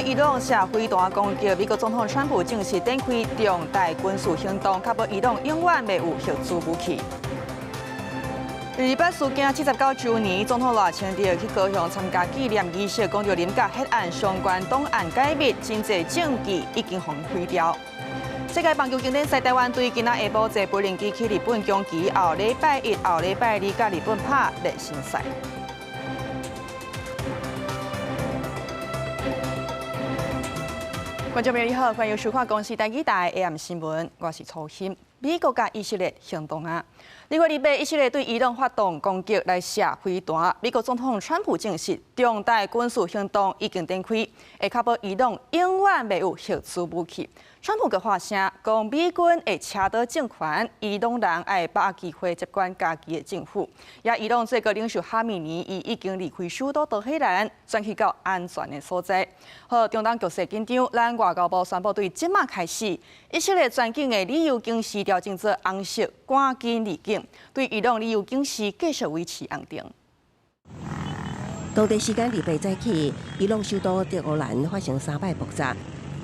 伊朗射飛彈攻擊，美國總統川普證實展開重大軍事行動，確保伊朗永遠袂有核子武器。二二八事件79週年，總統賴清德去高雄參加紀念儀式，講著林甲核案相關檔案解密，真濟證據已經予毀掉。世界棒球經典賽台灣隊今仔下晡坐飛行機去日本長崎，後禮拜一、後禮拜二佮日本拍熱身賽。觀眾朋友你好，歡迎收看公視台語台 AM 新聞，我是楚欣。美國佮以色列行動啊！2月28，以色列對伊朗發動攻擊來射飛彈。美國總統川普證實，重大軍事行動已經展開，會確保伊朗永遠袂有核子武器。川普閣發聲，講美軍會車倒政權，伊朗人愛把握機會接管家己的政府。也伊朗最高領袖哈米尼伊已經離開首都德黑蘭，轉去到安全的所在。好，中東局勢緊張，咱外交部宣布對這馬開始，以色列全境的旅遊警示調整做紅色，趕緊離境，對伊朗旅遊警示繼續維持紅燈。當地時間28早起，伊朗首都德黑蘭發生三擺爆炸。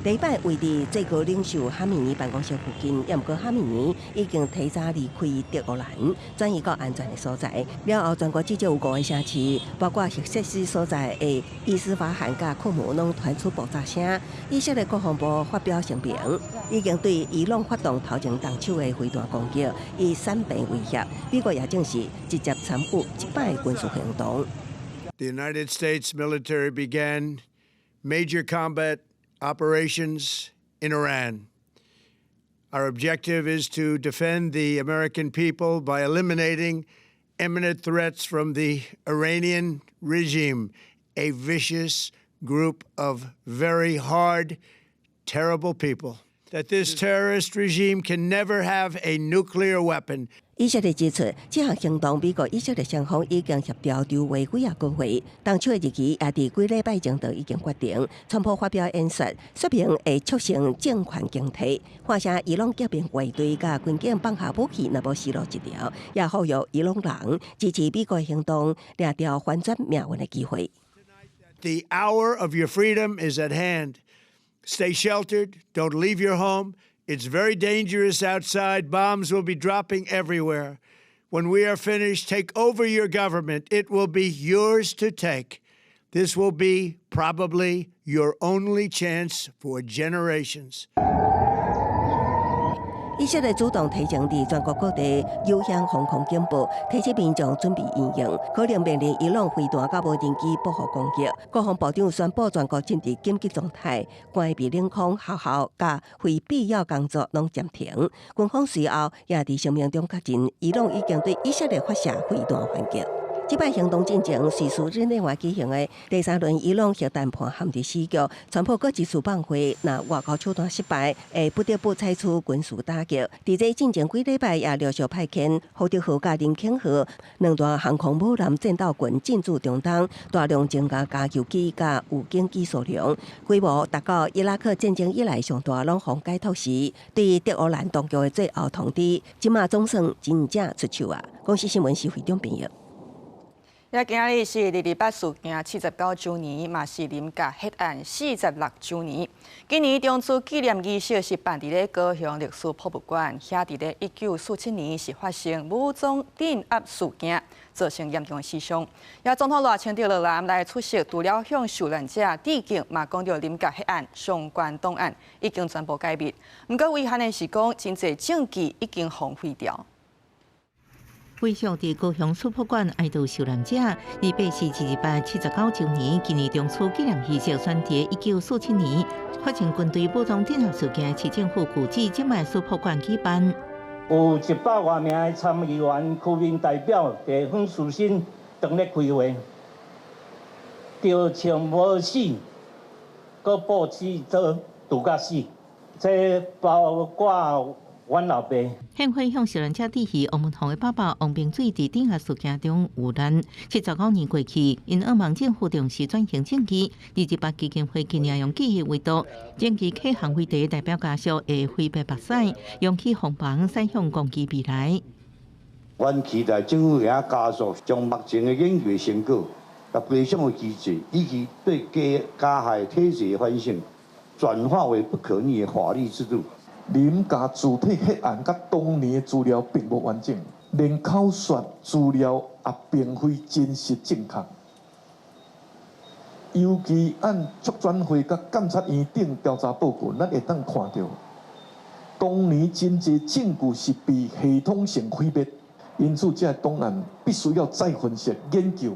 第一擺位佇最高領袖哈米尼辦公室附近，也毋過哈米尼已經提早離開德黑蘭，轉移到安全的所在。了後，全國至少有五個城市，包括核設施所在的伊斯法罕佮庫姆，攏傳出爆炸聲。以色列國防部發表聲明，已經對伊朗發動頭前動手的飛彈攻擊，以三平威脅。美國也證實直接參與這擺軍事行動。 The United States military began major combat operations in Iran. Our objective is to defend the American people by eliminating imminent threats from the Iranian regime, a vicious group of very hard, terrible people. That this terrorist regime can never have a nuclear weapon. 以色列指出，這項行動美國以色列雙方已經協調籌劃幾仔個月，動手的日期也佇幾禮拜前就已經決定。川普發表演說，說明會促成政權更替，喊聲伊朗革命衛隊佮軍警放下武器，若無死路一條，也呼籲伊朗人支持美國行動，掠著翻轉命運的機會。 The hour of your freedom is at hand. Stay sheltered. Don't leave your home. It's very dangerous outside. Bombs will be dropping everywhere. When we are finished, take over your government. It will be yours to take. This will be probably your only chance for generations. 以色列主動提前佇全國各地有響防空警報，提醒民眾準備因應，可能面臨伊朗飛彈佮無人機報復攻擊。國防部長宣布全國進入緊急狀態，關閉領空、學校佮非必要工作攏暫停。軍方隨後也佇聲明中確認，伊朗已經對以色列發射飛彈還擊。這擺行動進前，瑞士日內瓦舉行的第三輪伊朗核談判陷入死局，川普閣一次放話，若外交手段失敗，會不得不採取軍事打擊。佇這進前幾禮拜，也陸續派遣福德號佮林肯號兩大航空母艦戰鬥群進駐中東，大量增加加油機佮預警機數量，規模達到伊拉克戰爭以來上大，攏予解託時，對德黑蘭當局的最後通牒，這馬總算真正出手啊！公視新聞是會長編譯。也今仔日是二二八事件79週年，嘛是林甲血案46週年。今年中秋紀念儀式是辦佇咧高雄歷史博物館，遐佇咧1947年是發生武裝鎮壓事件，造成嚴重的死傷。也總統賴清德落南來出席，除了向受難者致敬，嘛講著林甲血案相關檔案已經全部解密。毋過遺憾的是講，真濟證據已經予毀掉。會上佇高雄史博館哀悼受難者，二八是二二八79週年，今年中秋紀念儀式選佇1947年發生軍隊武裝鎮壓事件市政府舊址這擺史博館舉辦。有100外名的參議員、區民代表、地方士紳當咧開會，就像無死，閣布置做拄甲死，這包括阮老爸。獻花向受難者致意，王文鴻的爸爸王明水佇鎮壓事件中遇難。79年過去，𪜶向望政府重視轉型正義。二二八基金會今年用記憶為舵，證據啟航為題，代表家屬會揮別目屎，揚起鋒芒，駛向光輝未來。阮期待政府會加速將目前的研究成果，規種的機制以及對加害體制的反省，轉化為不可逆的法律制度。林家主體血案佮當年的資料並無完整，連口述資料也並非真實正確。尤其按促轉會佮監察院等調查報告，咱會當看著，當年真濟證據是被系統性毀滅，因此這個檔案必須要再分析研究，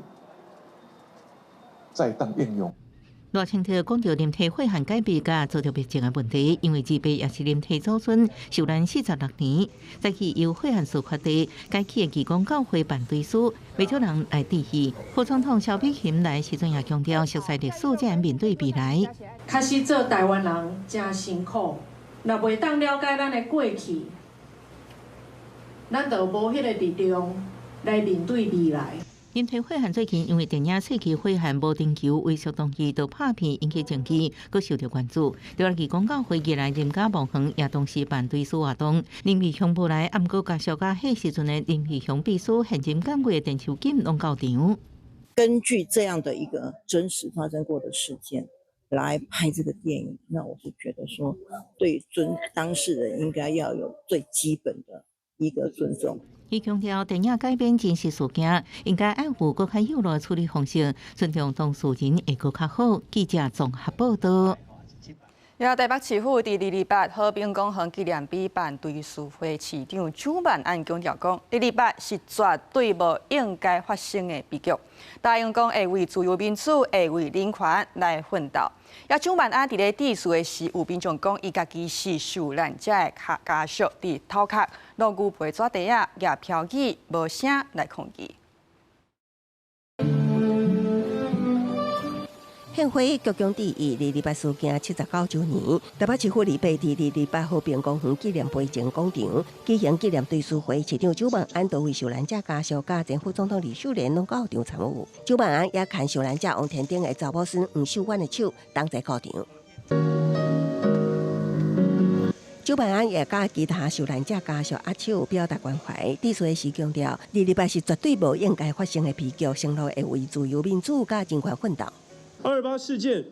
才會當應用。賴清德講著林體血案解密佮遭著滅證的問題，因為二爸也是林體祖孫，受難46年，早起由血案事發地該起的義工教會辦追思，袂少人來致意。副總統蕭美琴來時陣也強調，熟悉歷史才能面對未來。確實做台灣人誠辛苦，若袂當了解咱的過去，咱就無彼個力量來面對未來。林體血案最近因為電影《世紀血案無定球》威脅動機都拍片引起爭議，閣受著關注。對啊，義工教會日來林家望園也同時辦追思活動。林義雄無來，毋過家屬佮彼時陣的林義雄秘書、現任監委的陳秋錦攏到場。根據這樣的一個真實發生過的事件來拍這個電影，那我是覺得說，對尊當事人應該要有最基本的一個尊重。伊強調，電影改編真實事件，應該按有閣較有路處理方式，尊重當事人會閣較好。記者綜合報導。也台北市府佇228和平公園紀念碑辦追思會，市長蔣萬安強調講，二二八是絕對無應該發生的悲劇。答應講會為自由民主、會為人權來奮鬥。也蔣萬安佇咧致辭的時，有民眾講，伊家己是受難者的家屬，佇頭殼挼牛皮紙袋仔，舉標語無聲來抗議。獻花鞠躬致意二二八事件79週年，台北市府禮拜佇二二八和平公園紀念碑前廣場舉行紀念追思會，市長蔣萬安多位受難者家屬佮前副總統呂秀蓮攏到場參與。蔣萬安也牽受難者王天丁的查某孫黃秀婉的手，同齊到場。蔣萬安也佮其他受難者家屬握手表達關懷，致辭時強調，二二八是絕對無應該發生的悲劇，承諾會為自由民主佮人權奮鬥。 228事件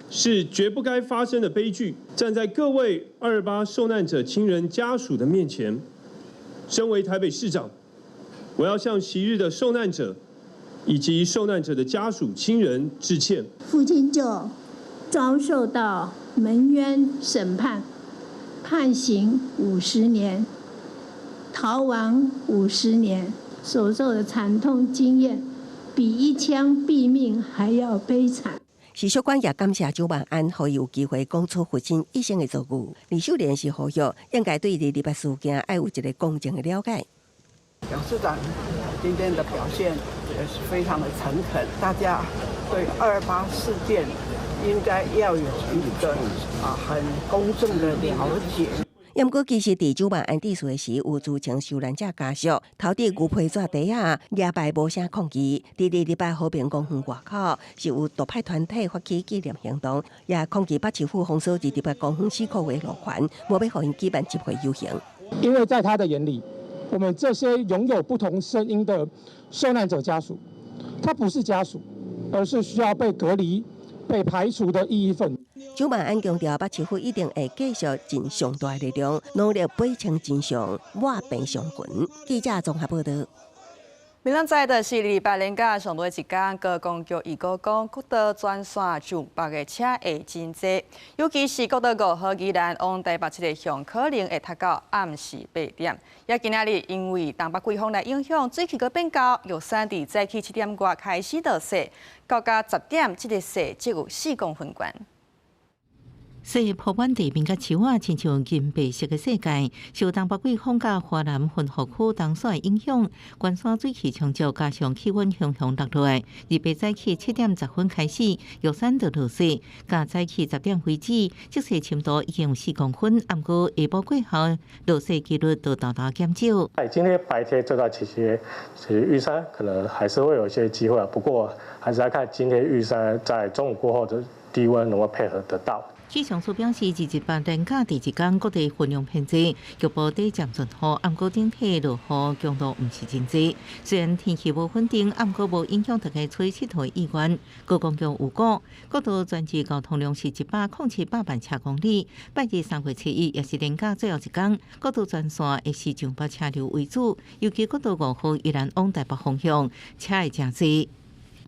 是絕不該發生的悲劇。站在各位二二八受難者親人家屬的面前，身為台北市長，我要向昔日的受難者以及受難者的家屬親人致歉。父親就遭受到蒙冤審判，判刑50年，逃亡50年，所受的慘痛經驗，比一槍斃命還要悲慘。徐淑官也感謝蔣萬安，予伊有機會講出父親一生的遭遇。呂秀蓮是呼籲，應該對二二八事件愛有一個公正的了解。蔣市長今天的表現也是非常的誠懇，大家對二二八事件應該要有一個很公正的了解。毋過，其實佇蔣萬安致辭的時，有知情受難者家屬頭佇牛皮紙袋仔舉牌無聲抗議。佇二二八和平公園外口，是有獨派團體發起紀念行動，也抗議北市府封鎖二二八公園四箍的路環，無欲予𪜶舉辦集會遊行。因為在他的眼裡，我們這些擁有不同聲音的受難者家屬，他不是家屬，而是需要被隔離、被排除的異議分子。蔣萬安強調，北市府一定會繼續盡上大力量，努力洗清真相，抹平傷痕。記者綜合報導。明仔載就是二二八連假上尾一工，高公局預估講，國道全線上北的車會真濟，尤其是國道5號宜蘭往台北這个向，可能會塞到暗時8點。也今仔日因為東北季風來影響，水氣閣變厚，玉山佇早起7點外開始落雪，到甲10點，這个雪只有4公分懸。雪鋪滿地面佮樹仔，親像銀白色的世界。受東北季風佮華南雲雨區東徙影響，關山水氣充足，加上氣溫雄雄落落來。二八早起7點10分開始，玉山就落雪，到早起10點為止，積雪深度已經有4公分。毋過下晡過後，落雪幾率就大大減少。在今天白天這段期間，其實玉山可能還是會有一些機會，不過還是要看今天玉山在中午過後的低溫能夠配合得到。氣象署表示，二二八連假第一天，各地雲量偏濟，局部短暫陣雨，毋過整體落雨強度毋是真濟。雖然天氣無穩定，毋過無影響大家出去𨑨迌意願。高公局預估，國道全日交通量是107百萬車公里。拜日3月7日也是連假最後一天，國道全線會是上北車流為主，尤其國道5號宜蘭往台北方向，車會誠濟。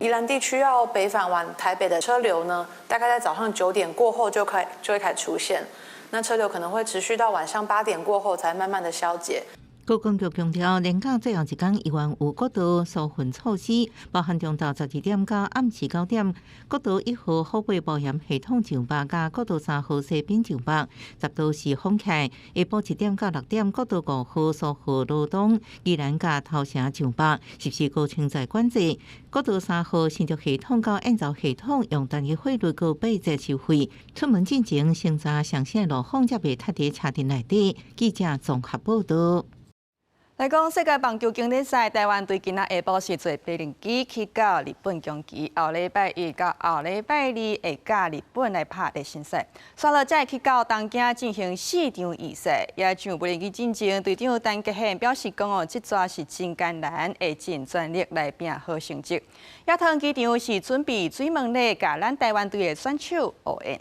宜蘭地區要北返往台北的車流呢，大概在早上9點過後就會開始出現，那車流可能會持續到晚上8點過後才慢慢的消解。高公局強調，連假最後一天依然有國道疏運措施，包含中晝12點到暗時9點，國道1號虎尾保險系統上北佮國道3號西濱上北，十都是封起。下晡1點到6點，國道5號蘇澳羅東宜蘭佮頭城上北實施高清在管制。國道3號新竹系統到燕巢系統用單一費率高8折收費。出門進前，先查詳細路況，才袂塞佇車陣內底。記者綜合報道。來講世界棒球經典賽，台灣隊今仔下晡是坐飛行機去到日本京畿，後禮拜一到後禮拜二會佮日本來拍熱身賽，煞落才會去到東京進行四場預賽。也上無人機進前，隊長陳傑憲表示講哦，這逝是真艱難，會盡全力來拼好成績。也桃園機場是準備水門禮，共咱台灣隊的選手応援。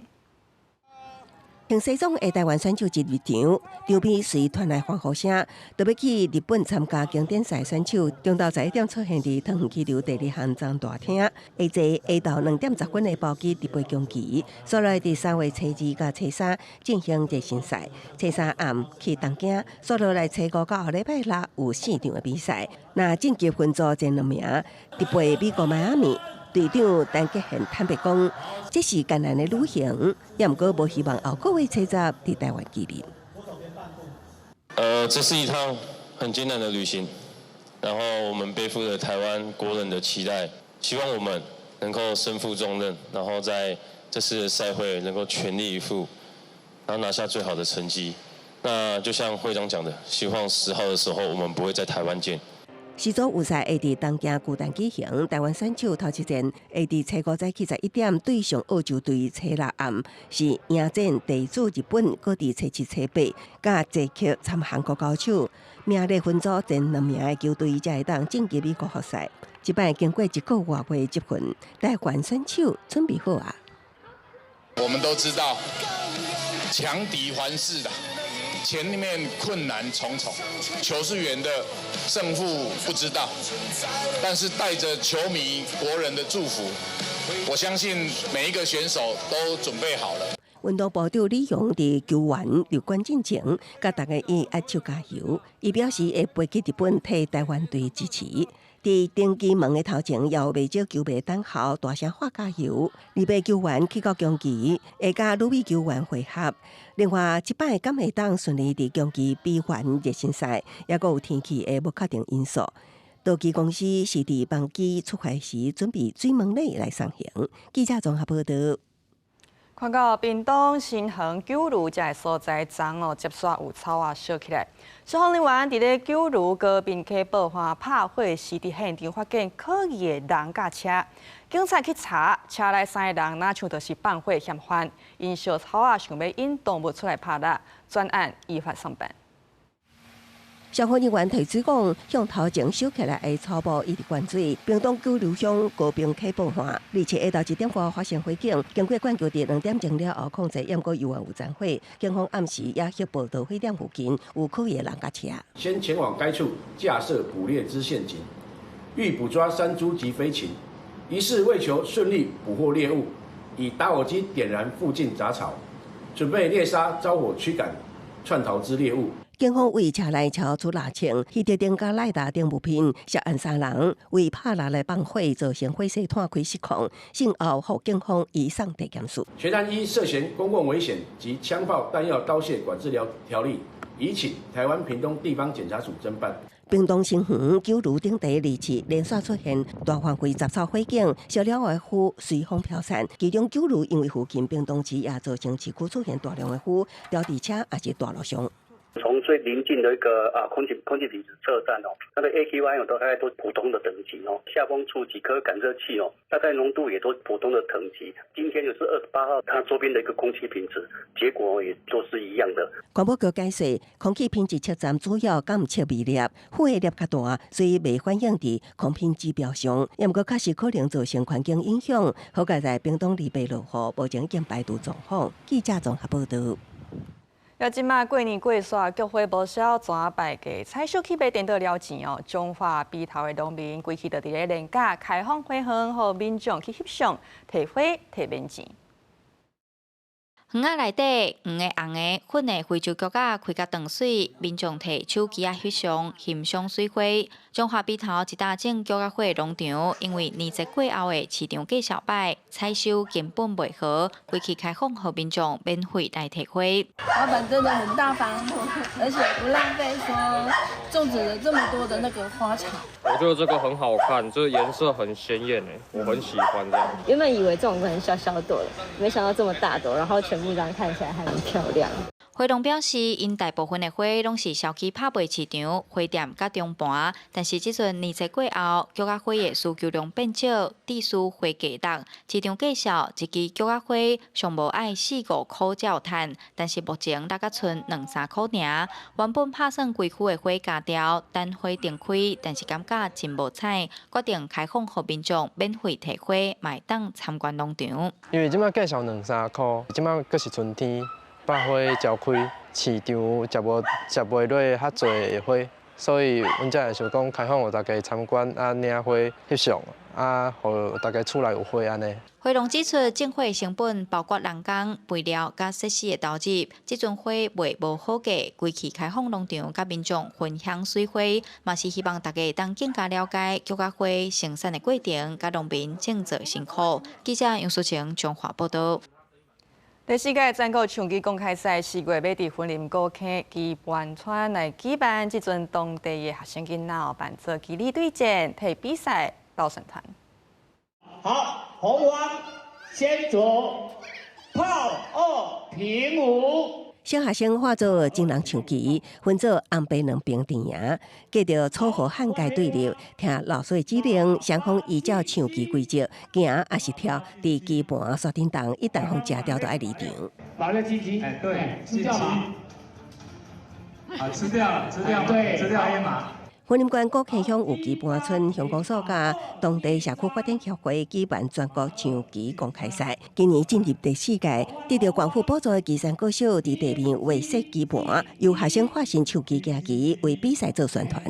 穿西裝的台灣選手進入場，場邊隨傳來歡呼聲，特別去日本參加經典賽選手，中晝11點出現佇桃園機場第二航站大廳，下坐下晝2點10分的包機直飛京畿，煞來佇3月初2佮初三進行熱身賽，初三暗去東京，煞落來初五到後禮拜六有四場的比賽。若晉級分組前兩名，直飛美國邁阿密。隊長陳傑憲坦白講，這是艱難的旅行，也毋過無希望後個月初十佇台灣見面。這是一趟很艱難的旅行，然後我們背負了台灣國人的期待，希望我們能夠身負重任，然後在這次的賽會能夠全力以赴，然後拿下最好的成績。那就像會長講的，希望10號的時候我們不會在台灣見。四組預賽會佇東京巨蛋舉行，台灣選手頭一戰會佇初五早起11點對上澳洲隊，初六暗是迎戰地主日本，閣佇初七、初八佮捷克參韓國交手，名列分組前兩名的球隊才會當晉級美國複賽。這擺經過一個外月集訓，台灣選手準備好矣。我們都知道強敵環伺的。前面困難重重，球是圓的，勝負不知道，但是帶着球迷國人的祝福，我相信每一個選手都準備好了。運動部長李鴻佇球員入關進前，佮大家伊握手加油，伊表示會飛去日本替台灣隊支持。佇登機門的頭前，也有袂少球迷等候，大聲喊加油。2名球員去到京畿，會佮旅美球員會合。另外，這擺敢會當順利佇京畿比完熱身賽，猶閣有天氣的無確定因素。道奇公司是佇班機出發時準備水門禮來送行。記者綜合報道。看到屏東新園九如這个所在，昨哦接煞有草仔燒起來。消防人員佇咧九如高屏溪報岸拍火時，佇現場發現可疑的人佮車。警察去查，車內三个人，若像就是放火嫌犯，𪜶燒草仔想欲引動物出來拍獵，專案依法送辦。消防人員提水管向頭前燒起來的草木一直灌水。屏東九如鄉高屏溪報岸，27下晝1點外發生火警，經過灌救佇2點鐘了後控制，毋過猶原有殘火。警方暗時也翕報導火點附近有可疑的人佮車。先前往該處架設捕獵之陷阱，欲捕抓山豬及飛禽，疑似為求順利捕獲獵物，以打火機點燃附近雜草，準備獵殺招火驅趕竄逃之獵物。警方為車內搜出獵槍、彼得燈佮賴達等物品，涉案三人為拍獵來放火，造成火勢湠開失控，性後予警方移送地檢署。全案依涉嫌公共危險及槍炮彈藥刀械管制條例，移請台灣屏東地方檢察署偵辦。屏東新園九如頂地27連續出現大範圍雜草火警，燒了的灰隨風飄散。其中九如因為附近屏東市也造成市區出現大量的灰，吊車也是大路上。從最鄰近的一個空氣品質測站哦，它的 AQI 都大概都普通的等級哦。下風處幾顆感測器哦，大概濃度也都普通的等級。今天就是28號，它周邊的一個空氣品質結果也都是一樣的。環保局解釋，空氣品質測站主要監測微粒，負的粒較大，所以袂反映佇空品指標上。毋過確實可能造成環境影響。好佳在屏東禮拜落雨，目前已經排除狀況。記者綜合報道。啊，這馬過年過煞，菊花無銷，怎敗價？採收去賣顛倒了錢哦。彰化埤頭的農民規氣就佇咧連假開放花園，予民眾去翕相、提花、提免錢。園仔內底黃的、紅的、粉的非洲菊仔開甲當媠，民眾提手機仔翕相，欣賞媠花。彰化埤頭一搭種菊仔花的農場，因為年節過後的市場價數䆀，採收根本袂好，規氣開放予民眾免費來提花。老闆真的很大方，而且不浪費，說種植了這麼多的那個花草。我覺得這個很好看，這個顏色很鮮豔誒，我很喜歡這樣。原本以為這種可能小小朵的，沒想到這麼大朵，然後全部這樣看起來還蠻漂亮。花農表示，𪜶大部分的花攏是銷去拍賣市場、花店佮中盤，但是這陣年節過後，菊仔花的需求量變少，致使花價落，市場價數一支菊仔花上無愛四五箍才有趁，但是目前落甲賰兩三箍爾。原本拍算規區的花鉸掉，等花重開，但是感覺真無彩，決定開放予民眾免費提花，嘛會當參觀農場。因為這馬價數兩三箍，這馬閣是春天。百花齊開，市場接無接袂落較濟的花，所以阮才會想講開放予大家參觀啊，領花翕相啊，予大家厝內有花按呢。花農指出，種花成本包括人工、肥料佮設施的投入，這陣花賣無好價，規氣開放農場佮民眾分享媠花，嘛是希望大家會當更加了解菊仔花生產的過程，佮農民種植辛苦。記者楊淑晴彰化報道。第四屆全國象棋公開賽4月欲佇雲林古坑棋盤村來舉辦，這陣當地的學生囡仔扮做棋理對戰，提比賽鬥宣傳。好，紅方先卒炮二平五。小學生化做真人象棋，分做紅白兩邊陣營，隔著楚河漢界對立，聽老師的指令，雙方依照象棋規則行抑是跳，佇棋盤煞頂動，一旦予食著就愛離場。馬上進擊，哎，對，吃掉馬，啊，吃掉，吃掉，對，吃掉黑馬。雲林縣古坑鄉有棋盤村鄉公所佮當地社區發展協會舉辦全國象棋公開賽，今年進入第四屆，得著縣府補助的旗山國小佇地面畫設棋盤，由學生化身象棋行棋，為比賽做宣傳，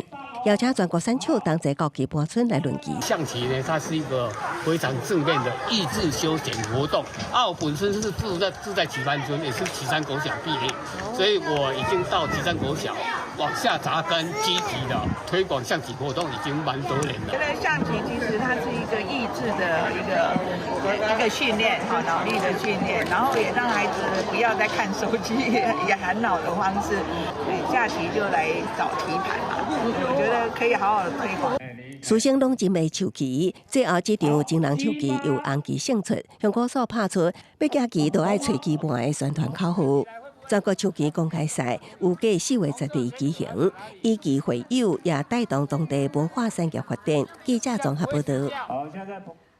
邀請全國選手同齊到棋盤村來論棋。象棋呢，它是一個非常正面的益智休閒活動。啊，我本身是住在旗山村，也是旗山國小畢業，所以我已經到旗山國小往下扎根，積極的推廣象棋活動已經蠻多年了。覺得象棋其實它是一個益智的一個訓練，哈，腦力的訓練，然後也讓孩子不要再看手機，也很腦的方式，所以下棋就來找棋盤嘛，我覺得可以好好的推廣。師生攏真會象棋，最後這場真人象棋由紅棋勝出，鄉公所拍出欲行棋就愛揣棋盤的宣傳口號。全國象棋公開賽預計4月12舉行，以棋會友也帶動當地文化產業發展。記者綜合報道。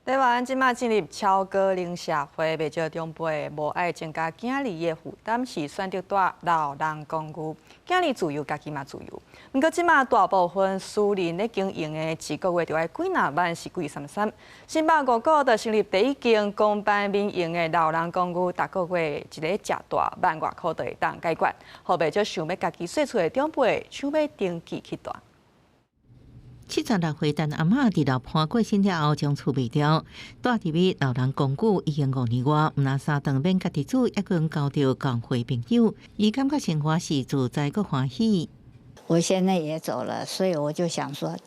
台灣這馬進入超高齡社會，袂少長輩無愛增加囝兒的負擔，是選擇蹛老人公寓，囝兒自由，家己嘛自由。毋過這馬大部分私人咧經營的，一個月就愛幾若萬，是貴參參。新北五股就成立第一間公辦民營的老人公寓，逐個月一个食蹛萬外箍就會當解決，予袂少想欲家己踅厝的長輩搶欲登記去蹛。76歲陳阿嬤佇老伴過身了後，將厝賣掉，蹛入去老人公寓已經5年外，毋但三頓免家己煮，抑閣交著共歲朋友，伊感覺生活是自在閣歡喜。我現在也走了，所以我就想說，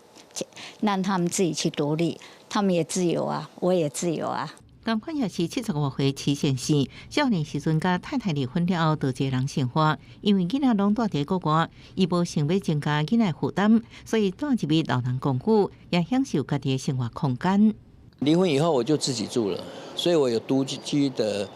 讓他們自己去獨立，他們也自由啊，我也自由啊。仝款也是75歲徐先生，少年時陣佮太太離婚了後，就一个人生活。因為囡仔攏蹛佇國外，伊無想欲增加囡仔負擔，所以蹛入去老人公寓，也享受家己的生活空間。離婚以後我就自己住了，所以我有獨居的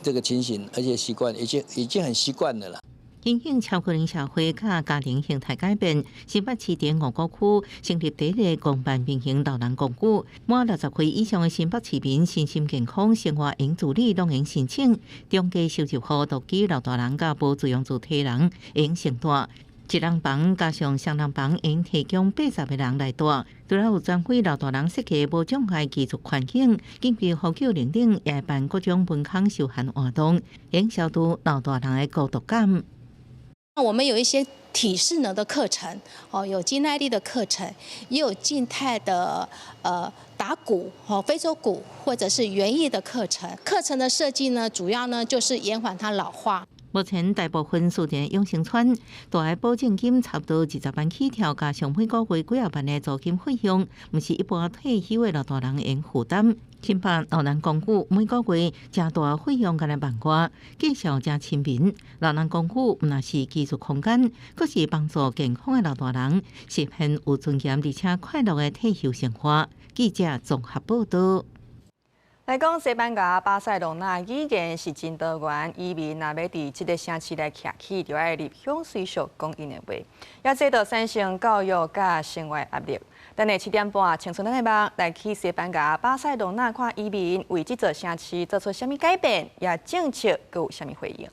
這個情形，而且習慣已經很習慣了啦。因應超高齡社會佮家庭形態改變，新北市佇五股區成立第一个公辦民營老人公寓，滿60歲以上的新北市民身心健康、生活會自理，攏會申請。中低收入戶、獨居老大人佮無自用住體人會用承住。一人房加上雙人房，會提供80個人來住。除了有專為老大人設計無障礙居住環境，緊急呼救鈴等，也會辦各種文康休閒活動，會消除老大人的孤獨感。那我們有一些體適能的課程，哦，有肌耐力的課程，也有靜態的，打鼓，哦，非洲鼓或者是園藝的課程。課程的設計呢，主要呢就是延緩它老化。目前大部分私人養生村，大概保證金差不多20萬起跳，加上每個月幾仔萬的租金費用，毋是一般退休的老大人會負擔。新北老人公寓每個月誠大費用，干焦萬外，價數誠親民。老人公寓毋但是居住空間，閣是幫助健康的老大人實現有尊嚴而且快樂的退休生活。記者綜合報道。來講西班牙巴塞隆納語言是真多元，移民若欲佇這个城市來徛起，就愛入鄉隨俗講𪜶的話，也這就產生教育佮生活壓力。等下7點半，青春咱的夢來去西班牙巴塞隆納看移民為這座城市做出啥物改變，也政策閣有啥物回應。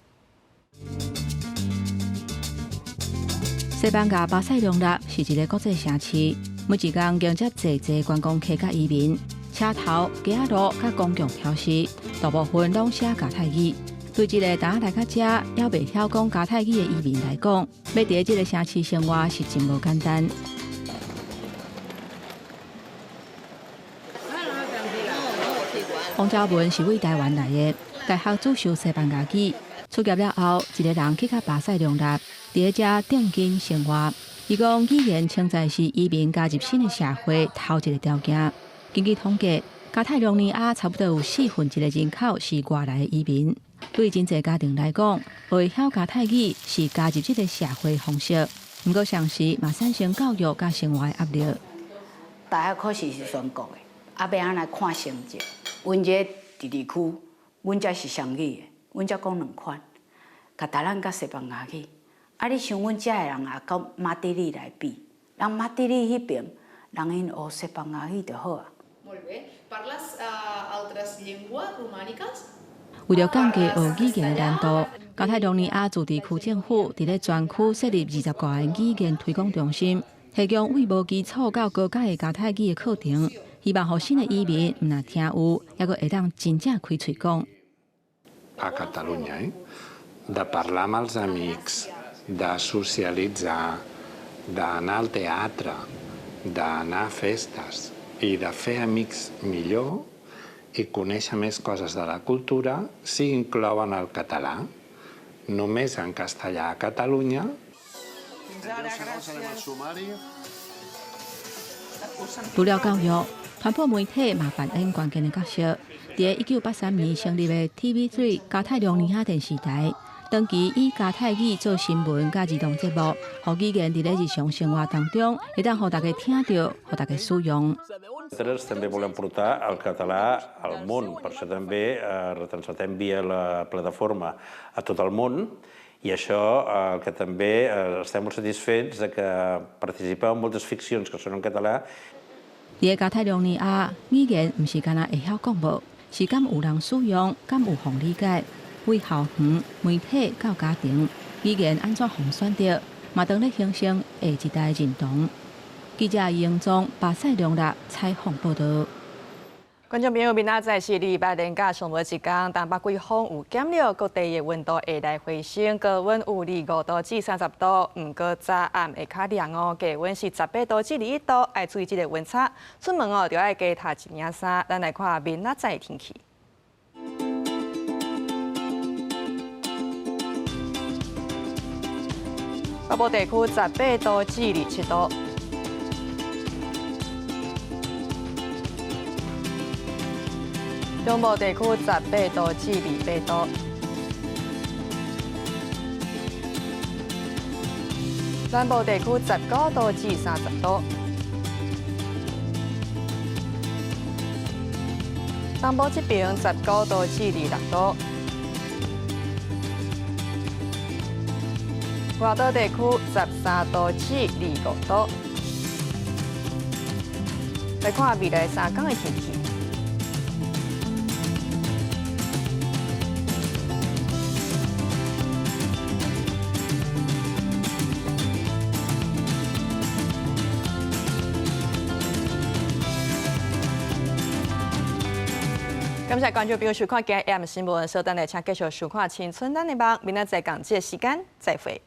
西班牙巴塞隆納是一个國際城市，每一工迎接濟濟觀光客佮移民。車頭、街仔路佮公共標識，大部分攏寫加泰語。對一个剛來到遮，猶袂曉講加泰語的移民來講，欲佇這个城市生活是真無簡單。王昭文是對台灣來的，大學主修西班牙語。出業了後，一个人去到巴塞隆納，佇遮定根生活。伊講語言潛在是移民加入新的社會頭一个條件。根據統計，加泰隆尼亞差不多有1/4的人口是外來的移民。對真濟家庭來講，會曉加泰語是加入這个社會方式。毋過，同時嘛產生教育佮生活的壓力。大學考試是全國的，啊，欲按怎來看成績？阮這自治區，阮這是雙語的，阮這講兩款，加達蘭佮西班牙語。啊，你像阮遮的人啊，佮馬德里來比，人馬德里彼爿，人𪜶學西班牙語就好啊。為著降低學語言的難度，加泰隆尼亞自治區政府佇咧全區設立20外个語言推廣中心，提供對無基礎到高階的加泰語的課程，希望予新的移民毋但聽有，猶閣會當真正開喙講。 A Catalunya, eh? De parlar amb els amics, de socialitzar, d'anar al teatre, d'anar a festes i de fer amics millor i conèixer més coses de la cultura si inclouen el català. Només en castellà a Catalunya. 除了教育，傳播媒體嘛扮演關鍵的角色。佇1983年成立的 TV3 加泰隆尼亞電視台，長期以加泰語做新聞佮兒童節目，予語言佇咧日常生活當中，會當予大家聽著，予大家使用。 Nosaltres també volem portar el català al món, per això també retransmetem via la plataforma a tot el món i això el que també estem molt satisfets de que participeu en moltes ficcions que són en català. 佇加泰隆尼亞，語言毋是干焦會曉講無，是敢有人使用，敢有予理解。對校園、媒體到家庭，語言按怎予選擇，嘛當咧形成下一代認同。記者楊宗巴塞隆納採訪報導。觀眾朋友，明仔載是禮拜連假上尾一工，東北季風有減弱，各地的溫度會來回升，高溫有25度至30度。毋過早暗會較涼哦，低溫是18度至21度，愛注意這个溫差。出門哦，就愛加疊一領衫。咱來看明仔載天氣。北部地區18度至27度。中部地區18度至28度，南部地區19度至30度，東部這邊19度至26度，外島地區13度至25度。來看未來3工的天氣。感謝觀眾朋友收看今日 AM 新聞，稍等下請繼續收看《青春咱的夢》，明仔載仝這個時間再會。